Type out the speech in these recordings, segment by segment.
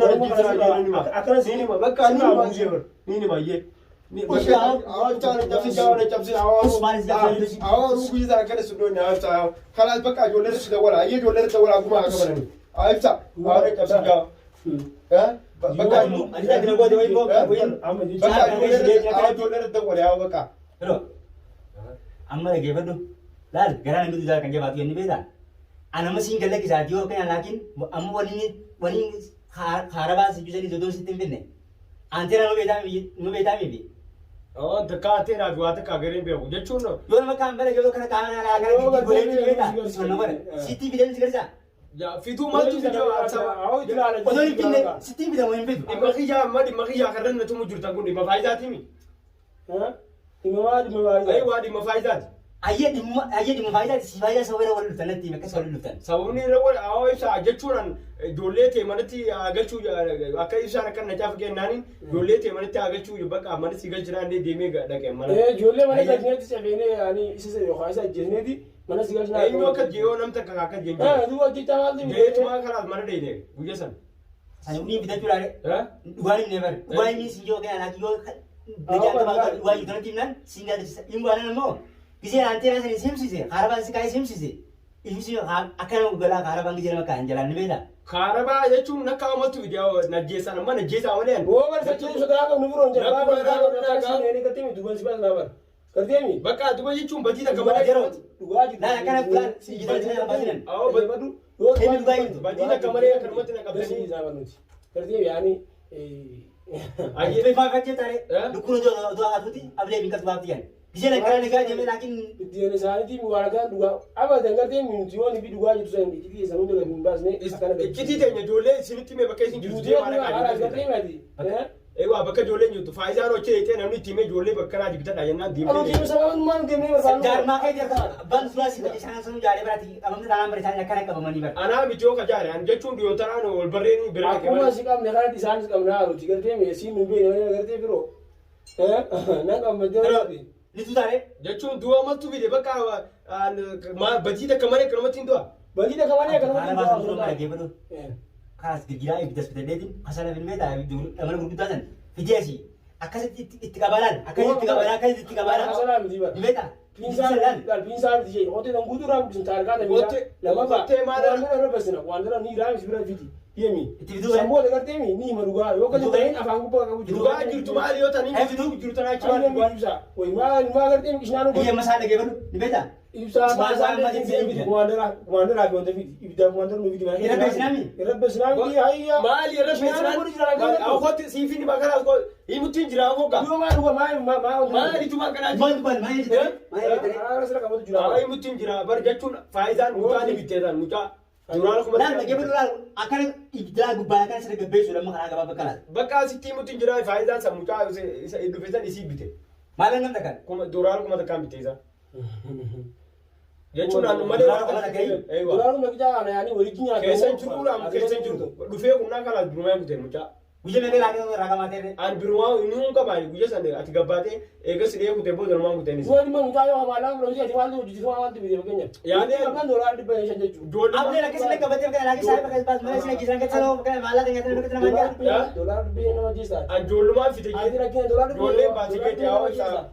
Haa na ajjeesinaa iyyee ni hima. Akkana Ni hima bakka ni hima iyyee ni hima iyyee. Bakka haa ibsaa na cabsin haa na cabsin haa haa ruu guyyaa sana akkana sun haa ibsaa haa kalaas bakka ijoollee irratti dawwala iyyee ijoollee irratti dawwala gumaa akka bananii haa ibsaa haa na cabsin haa. Bakka ijoollee irratti dawwala haa bakka. Amma dhaggeeffadhu. Laal garaa namni duudaa kan jabaatu jenni beektaa? Ana amma siin galla kisaati yoo akkana laakiin amma waliin waliin kaarabaa si jusanii dodoon sitti hin finne. Anteera nu beektaa miti. Waan takka ateenaa fi waa takka agareen beeku jechuun Yoo nama kaan bala yoo kana kaan alaa kana gidduu godhee ni beektaa? Sun nama sitti fidan si garsaa. Fituu maaltu fidee Osoo hin finne sitti fidamu hin fidu. Dhimma kiyyaa amma dhimma kiyyaa karran na tumu jirtan kun dhimma faayidaati mi? Dhimma maal dhimma Ayi waa dhimma faayidaati. Ayyee dhimma ayyee dhimma faayidaati si faayidaa sababa irra wal dhuftan natti hime akkas wal dhuftan. Sababni irra wal awwa ibsaa jechuudhaan ijoollee ta'e manatti galchuu akka ibsaan akka na caafa kennaaniin ijoollee ta'e manatti galchuu bakka manatti si galchinaan deemee dhaqe mana. Ijoollee mana galchineetti cafeenee ani isa yookaan isa ajjeesneeti mana si galchinaa. Eenyu akka jee nam takka akka jeen jira. Duuba hojjechaa maaltu Jeetumaa kanaas mana deene guyya san. Sani uniin bitachuu laale. Dhugaan himne bare. Dhugaan himni si yoo kenna laakiin yoo najaan qabaa dhugaa jirtu natti himnaan siin gaadachisa. Hin waanan ammoo gisee anteeraa sani simsise kaarabaan si kaa'ee simsise. Ifisi akkana galaa kaarabaan gisee nama kaa'an jalaan ni beektaa. Kaarabaa jechuun akka amatu fide najjeessan amma najjeessaa malee. Woo bar sochii sodaa qabnu biroon jabaa barbaadu gartee miti duuban si baasnaa bara. Gartee mi? Bakka duba jechuun badii takka malee. Yeroo Dhugaa jirtu. Laala akkana bulaan si jijjiiranii baasinan. Yoo Inni dhugaa jirtu. Badii takka malee akkanumatti na qabdanii. Gartee yaani Ayyee. Ifaa fakkee taare lukkuun otoo haatuuti ablee biqiltuu baafti yan. Gisee lakkaraa nagaa deemee laakiin ittiin isaaniitiin waan akkaan dhugaa abadan gartee nuti yoo ni dhugaa jirtu san iccitii keessan hunda gadi hin baasne akkana gadi. Iccitii teenya ijoollee isinitti himee bakka isin jirtu Duutee deemaa haala dhaqaa gartee mati. Eewwa bakka ijoolleen jirtu faayidaan hojii eegee namni itti himee ijoollee bakka kanaa bitadha jennaan Anuti deemtee. sababummaan deemnee barbaannu. Jaarmaa kee jirta abbaan suuraa si fakkii isaan sun jaaree biraatti qabamte taanaan bara isaanii akkana qabamanii bara. Anaa miti yoo kajaare an jechuun dhiyoo tanaan ol barreen bira dhaqe Akkuma malee. si qabne kanatti isaanis qabna nuti gartee meesiin nu beekne malee gartee biroo. Nan qabmadee barbaade. Ni tuutaare. Jechuun du'a maltu fide bakka badii takka malee akkanumatti hin du'a. Badii takka malee Kaana akkanumatti baasan suuraa mara geeffatu. Kanas girgiraa ibiddas bitadheetiin kasala filmee ta'a dhamana gurguddaa san fidee asii akkasitti itti qabalaan akkasitti itti qabalaan akkasitti itti qabalaan. Kasalaa miti bara. Ni beektaa? Piinsaa miti ishee qottee tan guutuu irraa guddisna taarkaa tan lama Qottee maal waan irra basina waan dara ni raamis bira fiti deemi. Itti fiduu bare. Sammoo gartee mi ni hima dhugaa yoo kan ta'in afaan gubbaa qabu jiru. Dhugaa jirtu maali yoo ta'an Eh, fiduu. jirtu tanaa achi Maal maal dhugaa. ibsa wayi maal maal gartee mi qishnaan Biyya masaa dhageeffatu ni beektaa? Ibsaa Maal maal maal maal fidi? Kumaandara kumaandaraa fi wanta fidi ibiddaa kumaandara nu fidi. Irra beesinaami? Irra beesinaami hayya. Maali irra Qishnaan godhu jira beeksisaan? Kotti siifin hima kanaas himutti hin jira hoggaa. Yoo maal dhuga maal maal maal Maali tuma kanaa Maal maal maal jettee? Maal jettee? Araara sira qabatu jira. Haa himutti hin jira bar jechuun faayidaan mucaa ni bitteetan mucaa. Duraan kuma Laal dhageeffatu laal akkana ibiddaa gubbaa akkana sirra gabbeessuudha amma karaa gabaabaa kanaas. Bakka asitti himutti hin jira faayidaan san mucaa isa dhufe san isii bite. Maal hangam takkaan? Kuma duraan kuma takkaan bitte isa. Jechuun anu malee Duraan kuma takka hii? Eewa. Duraan kuma qicaa kana yaani walitti nyaata. Keessa hin jiru amma keessa hin jiru. Dhufee kunnaa kanaas durumaa bite mucaa. Guyya meeqa laakiin irraa qabaatee ree? An birumaa inni hun qabaani guyya san ati gabbaatee eegas dhee kutee booda numaan kuteenis. Du'a dhimma mucaa yoo hamaalaa fudhatu ati waan hojjetu waan wanti bite fakkeenyaaf. Yaani- Qabdan doolaara 500 jechuudha. Ableen akkasii qabatee kana laakiin saayii bakka baas malee sina gisan keessa loo kana maallaa kan nyaatan bakka nama jaa. Doolaara 500 nama jeessa. An ijoollumaan fite Ati rakkina doolaara 500. Ijoolleen baasii keetti haa ibsaa.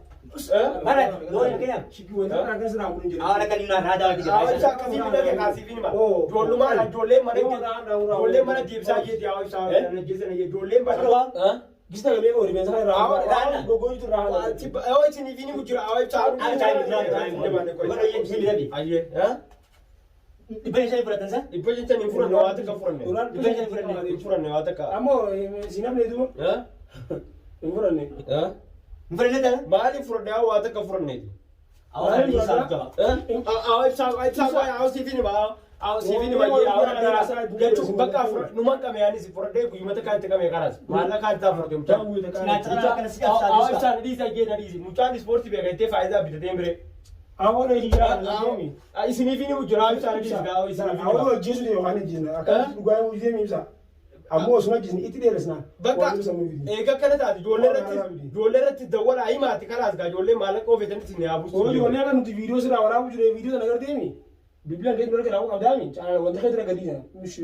Bara yoo hin kennamu. Shikii wanta kana akkas irraa kun hin jiru. Awwaala kan inni raadaa wajjin Haa ibsaa jira. akkasii fidate kaasii fi nima. Ijoollumaan ijoolleen mana ijoolleen mana deebisaa jeeti haa ibsaa ijoolleen baasii. Gista galee koo rifeensa kana irraa goggoojitu irraa haala. Yoo isin fi ni jira haa ibsaa. Ayyee. 500 fudhatan sa? 500 hin furanne waa takka furanne. 500 furanne. Hin furanne waa takka. Ammoo si namni duuba hin furanne. Hin furanne tana? Maaliif furanne haa waa takka furanneeti? Awwaala dhiisaa qaba. Mucaan ispoortii beekattee faayidaa bitatee bire. Awwaala hojii jira deemi. Isiniif ni jira ibsaan dhiisi. Awwaala hojjeesu deemu kan hojjeesna. Akka dhugaa hojii deemi ibsa. Ammoo osoo hojjeesne itti dheeresna. Bakka eega akkana taate ijoollee irratti ijoollee irratti dawwalaa himaati kanaas gaa ijoollee maallaqa oofetanitti ni Hojii haabuusu. ijoollee akka nuti viidiyoo sirraa waraabuu jiru viidiyoo sana agarteemi. Bilbilaan keessa dura kiraawuu qabdaami. Caalaa wanta keessa irra gadi sana. Mish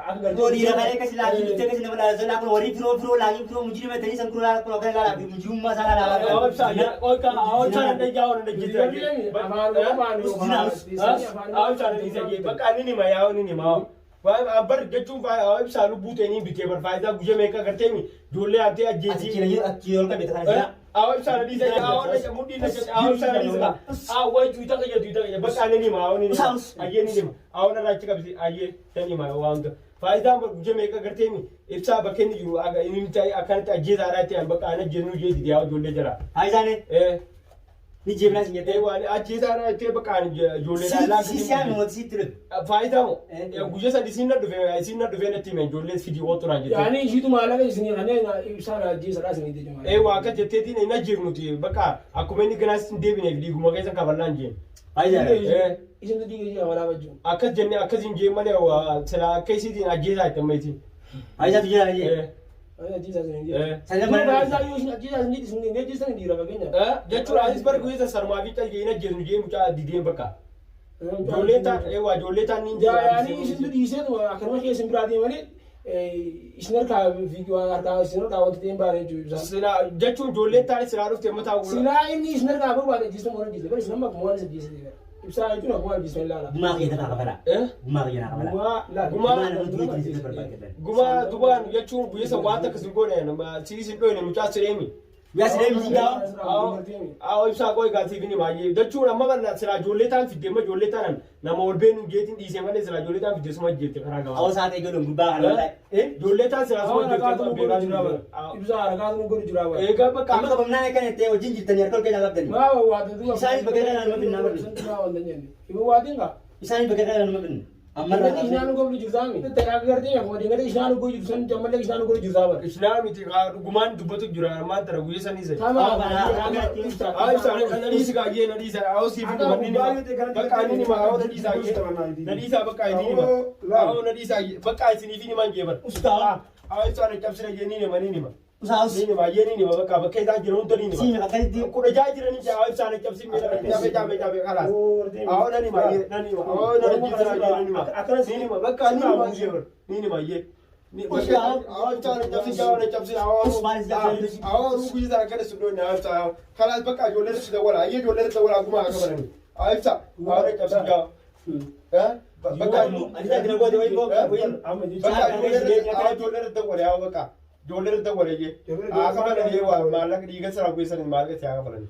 akka gartee. Yoo dhiira kalee akkasii laakiin dhuftee akkasii nama laalaa laa kun warri firoo firoo laakiin firoo mujirima ta'anii san kun laa kun akkana laalaa mujirummaa isaa laalaa. Ibsaa qoyka ibsaa nan dhayyaa waan dhajjite. Bakka inni nima yaa inni nima. Bar jechuun ibsaa lubbuu ta'anii bitee bar faayidaa guyyaa meeqa gartee ijoollee haatee Ati ajjeesii. kira yoo ati ol qabe kana jira. Awa ibsaa na dhiisa awa na mudhii na awa ibsaa na dhiisa awa tuuta kiyya tuuta kiyya bakka inni nima awa inni nima ayyee inni nima awa na raachi qabsi ayyee tan nima waan hunda faayidaan bar guyyaa meeqa gartee ibsaa bakka inni jiru inni ta'e akkanatti ajjeesaadhaa ta'an bakka ana ajjeesnu jee didee awa ijoollee jira. Faayidaane ni jeebnaa sin Ee jettee. waan ajjeesaadhaa ta'e bakka ani ijoollee Si siyaami wanti sitti dhufe. Faayidaa moo guyyaa sadi isiin na dhufe isiin na dhufe natti hime ijoollee fidii oottu naan jettee. Yaani ishiitu maallaqa isinii kanneen ibsaan ajjeesadhaa isinii jechuudha. Ee waa akka jetteetiin hin ajjeefnuti bakka akkuma inni ganaas hin deebineef dhiiguma keessa kaballaan jeen. Faayidaane. Isintu dhiiga ishee amalaa wajjin. Akkas jennee akkas hin jeen malee waa sila akka isiitiin ajjeesaa itti amma isiin. Faayidaatu jira jee. Ajjeesaa isinii jechuudha. Sana mana. Faayidaa yoo isin ajjeesaa isinii isin ajjeesan dhiira fakkeenya. Jechuun anis bara guyyaa sarmaa fi calqee hin ajjeesnu jee mucaa dideen bakka. Ijoollee taan ee waa ijoollee taan niin Yaani isintu dhiiseetu akkanuma keessa hin biraa deemanii isin harkaa fiigee waan harkaa isin harkaa wanti ta'e hin baane jechuudha. Sila jechuun ijoolleen taan silaa dhufte mataa Silaa inni isin harkaa barbaade ajjeesan waan ajjeese bara isin amma akkuma waan isa ajjeese ta'e. Ibsaa jechuun akkuma ajjeesan ilaala. Gumaa kiyya tanaa kabalaa. Gumaa kiyya naa kabalaa. Gumaa Gumaa Gumaa nama durii jireenya barbaadan. Gumaa dubaan jechuun guyyaa san waan takka sin goone siis hin dhoyne mucaa sireemi. Guyyaa si deemsi gaafa. Awo ibsaa qoy gaatiif ni baay'ee jechuun amma bal'aa silaa ijoollee taan fidde amma ijoollee taanan nama ol beenu geetiin dhiisee malee silaa ijoollee taan fidde suma jette karaa Awwa gabaa. isaa ta'e galuun gubbaa kana walaa. Ijoollee taan silaa suma Harakaatu jette nu godhu jira bara. Ibsaa harakaatu nu godhu jira bara. Egaa bakka Amma qabamnaan akkana jettee wajjin jirtanii harka ol keessaa qabdanii. Maa waate duuba. Isaanis bakka irraa nama finnaa barri. Waatiin kaa. Isaanis bakka irraa nama finna. Amma Ammallee ishaan godhu jirtaami. Taraa gartee akkuma deegaree ishaan godhu jirtu san ammallee ishaan godhu jirtaa bara. Islaamiti dhugumaan dubbatu jira armaan tana guyyaa sanii isa. Tama. Awo ibsaa na dhiisi kaayyee na dhiisa awo siif dhuma ni nima bakka inni nima awo na dhiisa na dhiisa bakka inni nima awo na dhiisa bakka isiniif nima hin jeeban. Ustaa. Awo ibsaa na cabsina jee ni nima ni nima. Usaa us. Ni nima jee ni nima bakka bakka isaan jiran hunda ni nima. Siimi akkasitti. Kudha jaha jiranii jaa awo ibsaa na cabsin cabe cabe cabe kalaas. Awo na nima jee na nima awo na dhiisa jee na nima ni nima bakka ni nima jee ni nima jee.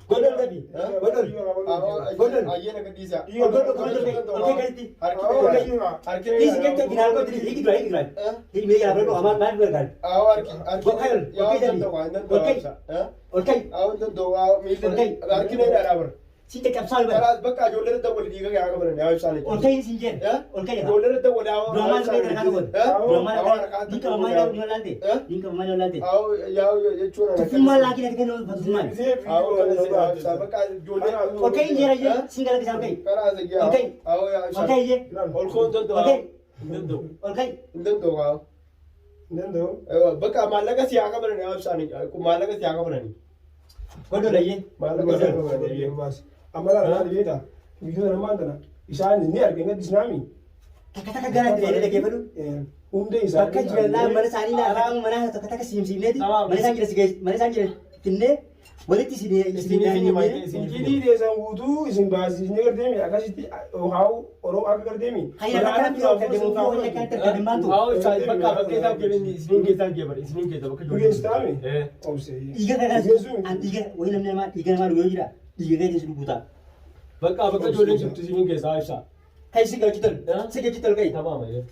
Godhol dhabi. Godhol. Dhiisi jecha ginaan godhi hiiki dura hiiki dura. Hiiki mee jalaa fudhadhu amaan maal gargaara. Ol ka'i. Si caccabsaa ol bari. Kalaas bakka ijoollee irratti wal dhiiga gaa qaban yaa ibsaan Ol ka'i siin jedhe. Ol ka'i. Ijoollee irratti wal yaa Dura maal ta'e kana godhe. Dura maal ta'e ni qaba maal ni wallaalte. Ni qaba maal wallaalte. Jechuun Tuffummaan laakiin ati kennu tuffummaan. Bakka ijoollee Ol ka'i jeera jee siin gara keessaa ol ka'i. Kalaas Ol ka'i. Ol ka'i jee. Ol koo hin danda'u. Ol ka'i. Hin danda'u. Ol ka'i. Hin danda'u. Bakka maallaqa si haa qaban yaa ibsaan maallaqa si haa qaban. Godhol ayyee. Maallaqa si haa qaban. Amma laala beektaa biyyoota namaan tana isaan ni argina islaamii Takka takka gara itti deemee dhaggeeffadhu. hundee isaanii. Bakka jiran laa mana isaanii laa raamuu mana takka takka siimsiifneeti mana isaan jira si mana isaan jira finnee walitti isin Injilii teessan guutuu isin baasisnee garteemi akkasitti haa'u Oromoo akka garteemi. Hayya bakka biroo akka deemu fi akka itti argamu maantu. Haa ibsaan bakka bakka isaan jiran isiniin keessaa jeeban isiniin keessa bakka ijoollee. Dhugeessitaami? Obsee. Dhiiga kana an dhiiga wayii namni namaa dhiiga namaa dhugee jira dhiiga keessa isin guutaa. Bakka bakka ijoolleen jirtu isiniin keessa haa ibsaa. Kai si galchi tol si galchi tol kai. Tamaama jee.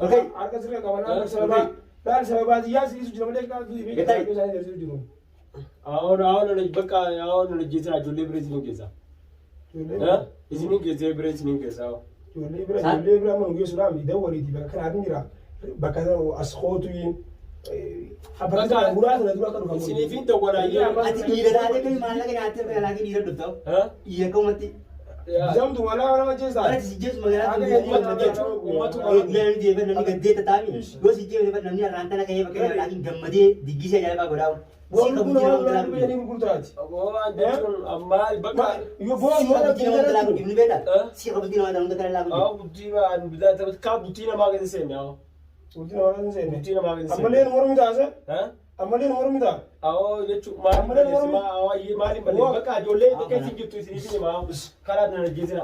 Ol kai. Harka sirra qabanaa sababaa laal sababaa xiyyaa si'isu jira malee qaama isaanii agarsiisu jiru. Awon awon bakka awon hojjetaa ijoollee bira isiniin keessa. Isiniin keessa bira isiniin keessa. Ijoollee bira ijoollee bira amma nu geessuudhaan miidhaa waliiti bakka kanaatiin jira bakka as kootu bakka muraa sana dura akka dhufamu. Isiniifin dawwalaayyee. Ati dhiira taatee kai maallaqa nyaattee bakka laakiin dhiira dhuftaa. Dhiira ka'umatti. Bitamtu walaa nama jeessaa. Bara si jeesu magaalaa Uummatu guyyaa namni deebi'e namni gaddee tataami. Yoo si jeesu namni har'aan tana ka'ee bakka laakiin gammadee diggisee ajaa'ibaa godhaa. Boon kun nama duraan biyya ni gurgurtaati. Waan jechuun ammaa bakka Yoo boon Si yoo qabdi nama dhala talaa guddifni beektaa? Si qabdi nama talaa guddifni. Haa bultii baan bitaa kaa bultii namaa keessa seenne haa. Bultii namaa keessa seenne. Bultii namaa keessa seenne. Ammallee nu mormi taase. Eh? Ammallee nu mormi taa. Awoo jechuun maal balleessi maaliin balleessi bakka ijoollee bakka isin jirtu isiniif ni himaa karaa kana ajjeesina.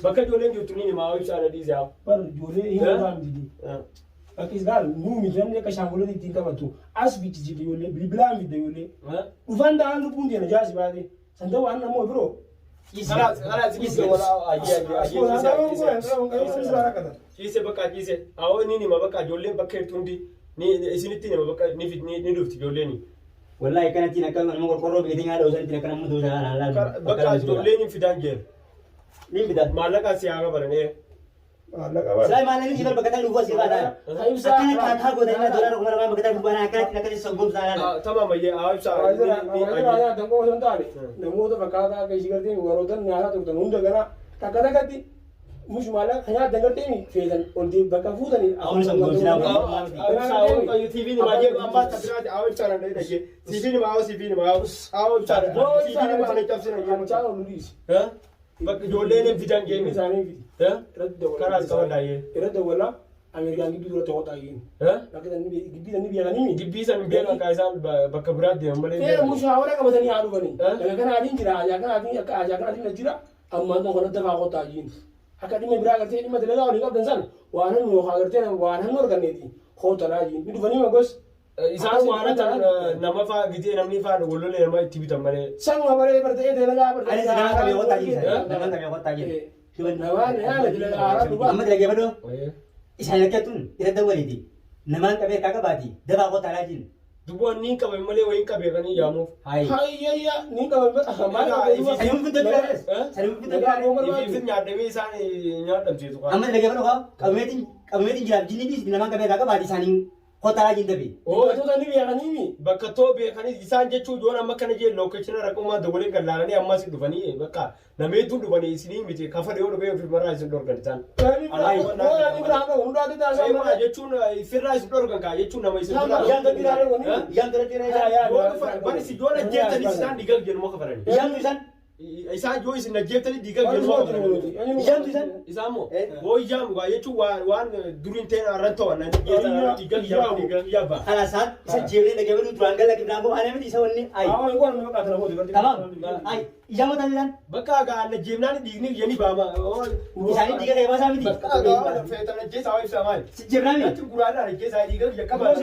Bakka ijoolleen jirtu ni himaa ibsaa na dhiise haa. Bar ijoollee hin godhaan didi. Bakka isaan nuu miti namni akka shaanguloota ittiin taphatu as bichisiifte ijoollee bilbilaan fidde ijoollee. Dhufan ta'an lubbuun deena jaasi baate. San ta'u waan ammoo biroo. Karaa karaa isin dawwala ayyee ayyee ayyee ciise bakka ciise awoo ni hima bakka ijoolleen bakka jirtu hundi ni isinitti hima bakka ni ni dhufti ijoolleen. Wallahi kanatti akka nama qorqorroo beekee nyaata osoo ittiin akka nama tuusaa laala. Bakka ijoolleen hin fidaan jeen. Ni fidan. Maallaqa si haa qaban ee. Maallaqa bara. Silaa maallaqni si bakka ta'e dhufuu asii baata. Akkana kaakaa goota inni doolaara 2000 bakka ta'e dhufuu akkanatti akkatti soggoomsaa laala. Tamam ayyee haa ibsaa. Namoota fakkaataa akka ishii gartee warroota nyaataa turtan hunda gara takka takkatti mushumaala kan nyaatan gartee feetan ol bakka fuutanii. Awwaal soggoomsinaa. TV ni baay'ee amma taphiraati awwa ibsaa nan dhayee TV ni maa TV ni maa awwa ibsaa TV ni maa na cabsina Mucaan ol dhiisi. Bakka ijoolleen hin fidan geemi. Isaanii fidi. Karaa as qaban daa'ee. Irra dawwalaa Ameerikaan gibbii dura ta'uu xaayiin. Bakka gibbii sanni beekanii. Gibbii san beekan kaa isaan bakka biraatti deeman malee. Feera mushaawara qabatanii haa dhufanii. Daga kanaatiin jira ajaa kanaatiin akka ajaa kanaatiin jira ammaan kan kanatti faa qotaa jiin. Akka dhimma biraa gartee dhimma dalagaa walii qabdan san waan hannu yookaan gartee waan hannu arganneeti kootanaa jiin. Ni dhufanii magos. Isaan waan nama faa gitee namni faa walolee nama itti bitan malee. Sanuma baree bartee dalagaa bartee. Anis nama qabee qotaa jiin. Nama qabee qotaa jiin. Namaan yaala dalagaa haaraa dhugaa. Amma dalagee badoo isaan rakkatuun irra dawwaliiti. Namaan qabee harkaa qabaati dabaa qotaa laa jiin. Dubboon ni qabe malee wayiin qabee kan yaamuuf. Hayi. Hayyayya ni qaban maal qabee Saniin kun tolchu saniin kun tolchu. Ifiif nyaadhamee isaan nyaadhamsiisu. Amma dalagee badoo qabameetiin jiraaf jinni dhiisi namaan qabee harkaa qabaati isaaniin qotaa laa jiin dabe. Wantoota ni beekanii. Bakka too beekanii isaan jechuun yoon amma kana jee lookeeshina raqumaa dabalee gallaalanii ammas dhufanii bakka nama hedduun dhufanii isinii miti kafa dhiyoo dhufee ofii maraa isin dhorkan isaan. Jechuun firraa isin dhorkan kaa jechuun nama isin Iyaan dura jira. Yoo dhufan banis yoon ajjeeftanis isaan dhiigaa jedhu kafalanii. Iyaan isaan. Isaan yoo isin ajjeeftanii dhiigaa jedhu kafalanii. Iyaan isaan. Isaan moo hoo ijaan waa jechuun waan duriin ta'e irra ta'an dhiigaa yaaba. Kana isaan isa jeelee dhagee baduu duraan gala kibnaan koo ana miti isa wanni ayi. Tamam. Ayi iyaan mataan isaan. Bakka gaa ajjeefnaan dhiigni yeni baama. Isaanii dhiiga ta'e baasaa miti. Bakka gaa feetan ajjeesaa waa ibsaa maali? Si jeefnaa miti. Natti guraadhaan ajjeesaa dhiigaa yakka Awwaal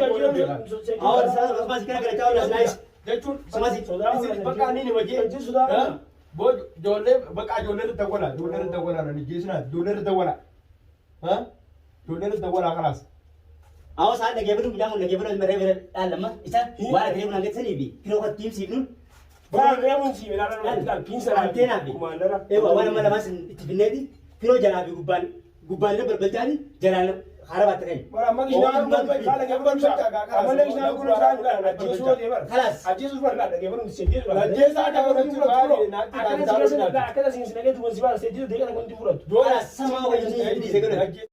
isaan akkasumas kana gara caawaa laas. Jechuun Sumasi. bakka inni nima jee. Boo ijoollee bakka ijoollee irra dawwala ijoollee irra dawwala nan ijjeesinaati ijoollee irra dawwala. Ijoollee irra dawwala kalaas. Awwa isaan dhagee baduu midhaan kun dhagee baduu maree bira dhaalama isa waan dhagee kun hangatisanii fi firoo kattiimsiifnuun eewa waan amma lamaan itti finneeti firoo jalaa fi gubbaan gubbaan irra balbalchaani jalaan hara baatte kan. Kalaas. Kalaas sama wajjin